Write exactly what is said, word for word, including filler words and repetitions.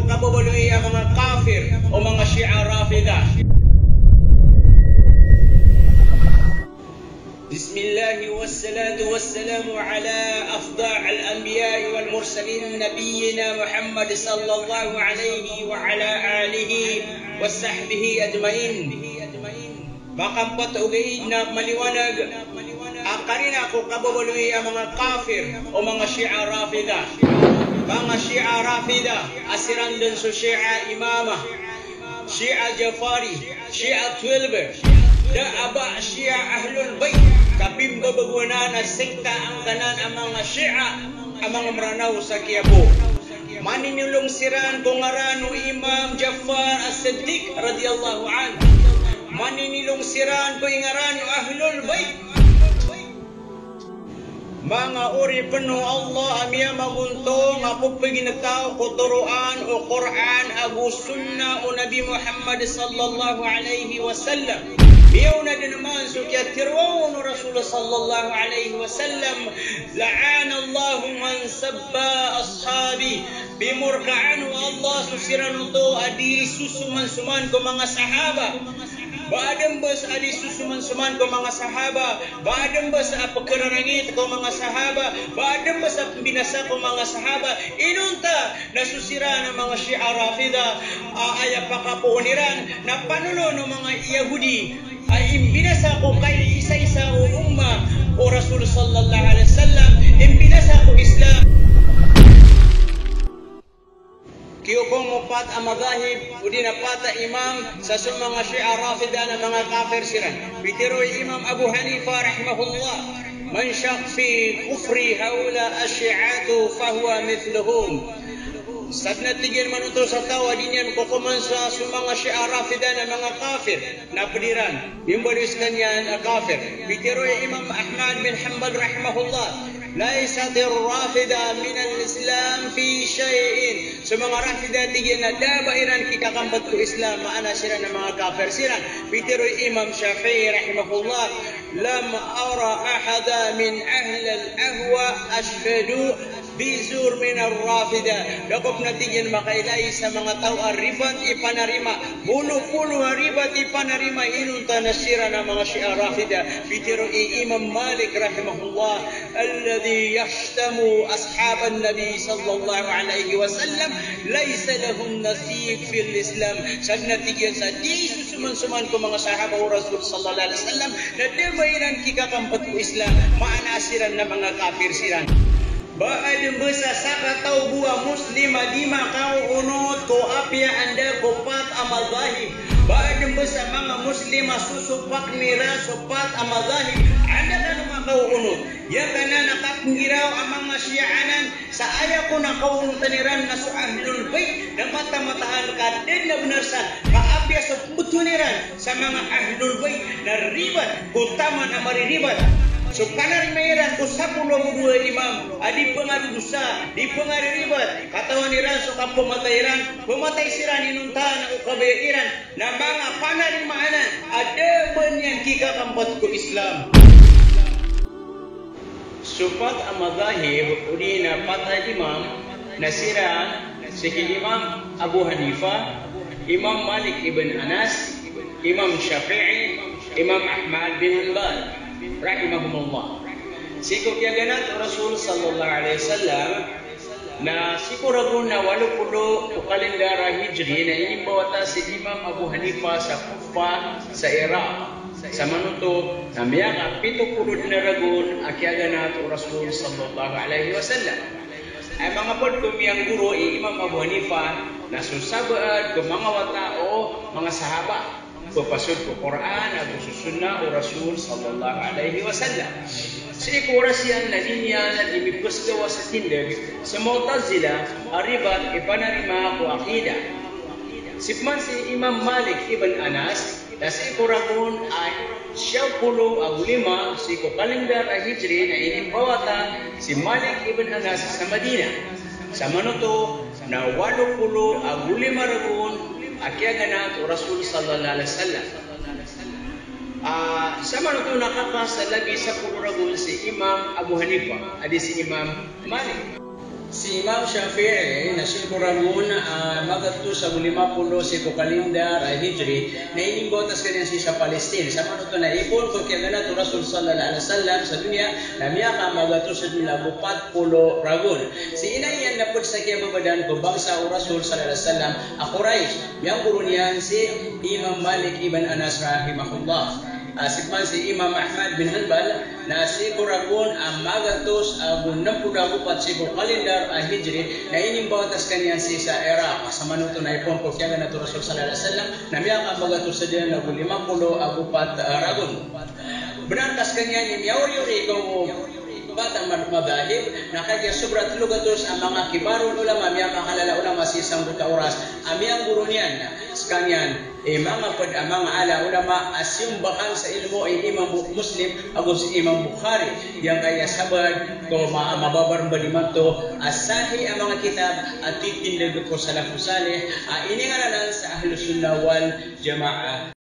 Kababaloy a manga kafir o manga Shia Rafida. Bismillah, wassalatu wassalamu ala afdal anbiya wal mursalin, nabiyyina Muhammad sallallahu alaihi wa ala alihi wa sahbihi ajmain. Makampet ogaid na maliwanag a karina ko kababaloy a manga kafir o manga Shia Rafida. Manga Shia Rafida a siran den so Shia Imamah, Shia Jafari, Shia twelve, da a ba Shia Ahlul Bayt, ka pimbabagoan a sekta angkanan a manga Shia a manga Mranaw sa Quiapo. Maninilong siran ko ngaran o Imam Jafar As-Siddiq radiyallahu anhu. Maninilong siran ko ingaran o Ahlul Bayt. Manga oripen o Allah a miyamagontong a pepeginetaw ko toroan o Qur'an ago sunnah o Nabi Muhammad sallallahu alaihi wasallam. Miyaona den man so kiyatharoa on o Rasul sallallahu alaihi wasallam, "La'anallahu man sabba ashabi." Pimorkaan o Allah so siran oto a di sosomansoman ko manga sahaba. Ba aden bes a di sosomansoman ko manga sahaba, ba aden bes a pekerarangit ko manga sahaba, ba aden bes a pembinasa ko manga sahaba. Inonta na so siran a manga Shia Rafida a aya pakapoon iran na panolon o manga Yahudi a imbinasa ko kaiisaisa o ummah o Rasul sallallahu alaihi wasallam, imbinasa ko Islam. Kiyokom o pat a madhahib, odi na pat a imam, sa so manga Shia Rafida na manga kafir siran. Pitero i Imam Abu Hanifa rahimahullah, "Man shakka fi kufri haula ash-shi'ati fahuwa mithluhum." Sadn a tig iyan manoto sa taw a di niyan kokoman sa so manga Shia Rafida na manga kafir, na ped iran, mimbaloy sekaniyan a kafir. Pitero i Imam Ahmad bin Hanbal rahimahullah, "Laysat ar-Rafida min al-Islam fi shay'in." So manga Rafida, tig iyan, na da a ba iran kikakampet ko Islam, maana siran na manga kafir siran. Pitero i Imam Shafi'i rahimahullah, "Lam ara ahada min ahli al-ahwa ashadda bi jurmin min ar-Rafida." Da ko pen, tig iyan, makailay sa manga taw a ribat i panarima, polo-polo a ribat i panarima inonta na siran a manga Shia Rafida. Pitero i Imam Malik rahimahullah, "Alladhi yashtimu ashaban Nabi sallallahu alaihi wasallam laysa lahu nasib fil Islam." Sadn a tig iyan sa di sosomansoman ko manga sahaba o Rasul sallallahu alaihi wasallam, na da a ba iran kikakampet ko Islam, maana siran na manga kafir siran. Ba aden bes a sakataw bo a Muslim a di makaoonot ko apiya anda ko pat a madhahib. Ba aden bes a manga Muslim a sosopaken iran so pat a madhahib, anda kano makaoonot. Aya kanan a kapnggiraw a manga Shia anan, sa aya kon a kaonotan iran na so Ahlul Bayt na mataan-mataan ka da den a benar san, ka apiya so pembetowan iran sa manga Ahlul Bayt na ribat ko taman a mariribat. So panarima iran ko sapolo ago dowa a imam a di pengaridosa, di pengariribat, katawan iran so kapematay iran, pematay siran inonta na o kabaya iran, na manga panarima anan a da a ba niyan kikakampet ko Islam. So pat a madhahib, odi na pat a imam, na siran sii ki Imam Abu Hanifa, Imam Malik ibn Anas, Imam Shafi'i, Imam Ahmad bin Hanbal, rahimahumullah. Sii ko kiyaganat o Rasul sallallahu alaihi wasallam, na sii ko ragon a walo polo ko kalendar a Hijri na inimbawata si Imam Abu Hanifa sa Kufa sa Iraq. Sa manoto na miyakapito polo den a ragon a kiyaganat o Rasul sallallahu alaihi wasallam. Aya manga ped ko miyanggoro i Imam Abu Hanifa na so sabaad ko manga wata o manga sahaba, pepasod ko Qur'an ago so sunnah o Rasul sallallahu alaihi wasallam. Sii ko oras iyan na di niyan di mipesgawa sa tindeg so Mu'tazilah a ribat i panarima ko aqidah. Sii pman si Imam Malik ibn Anas, na sii ko ragon a siyaw polo ago lima sii ko kalendar a Hijri na inimbawata si Malik ibn Anas sa Madinah. Sa manoto na walo polo ago lima ragon a kiyaganat o Rasul sallallahu alaihi wasallam. Ah, sa manoto na kaka sa labi sapolo ragon si Imam Abu Hanifa, a di si Imam Malik. Si Imam Shafi'i na sii ko ragon a magatos ago lima polo sii ko kalendar a Hijri, na inimbawata skaniyan sii sa Palestine. Samanoto na ipoon ko kiyaganat o Rasul sallallahu alaihi wasallam sa doniya, na miyakamagatos dn ago pat polo ragon. Si ina iyan na pd sa kiyababadan ko bangsa o Rasul sallallahu alaihi wasallam a Quraysh. Miyanggoro niyan si Imam Malik ibn Anas rahimahullah. Ah, sii pman si Imam Ahmad bin Hanbal, na sii ko ragon a magatos ago nem polo ago pat sii ko kalendar a Hijri, na inimbawata skaniyan sii sa Iraq. Samanoto na ipoon ko kiyaganat o Rasul sallallahu alaihi wasallam, na miyakamagatos dn ago lima polo ago pat, ah, ragon. Bnar ka skaniyan i miyaoriori ko pat a mad-, madhahib, na kagiya sobra tlo gatos a manga kibarul ulama, miyamakalala ulama sii sangkoto a oras a miyanggoro niyan skaniyan i manga pd a manga ala ulama a siyombaan sa ilmo i Imam Bu-, Muslim ago si Imam Bukhari. Giyangkaya sabad ko ma-, mababar mbd imanto a sahi a manga kitab a titindg ko salafus salih a iningaranan sa Ahlus Sunnah wal Jamaah.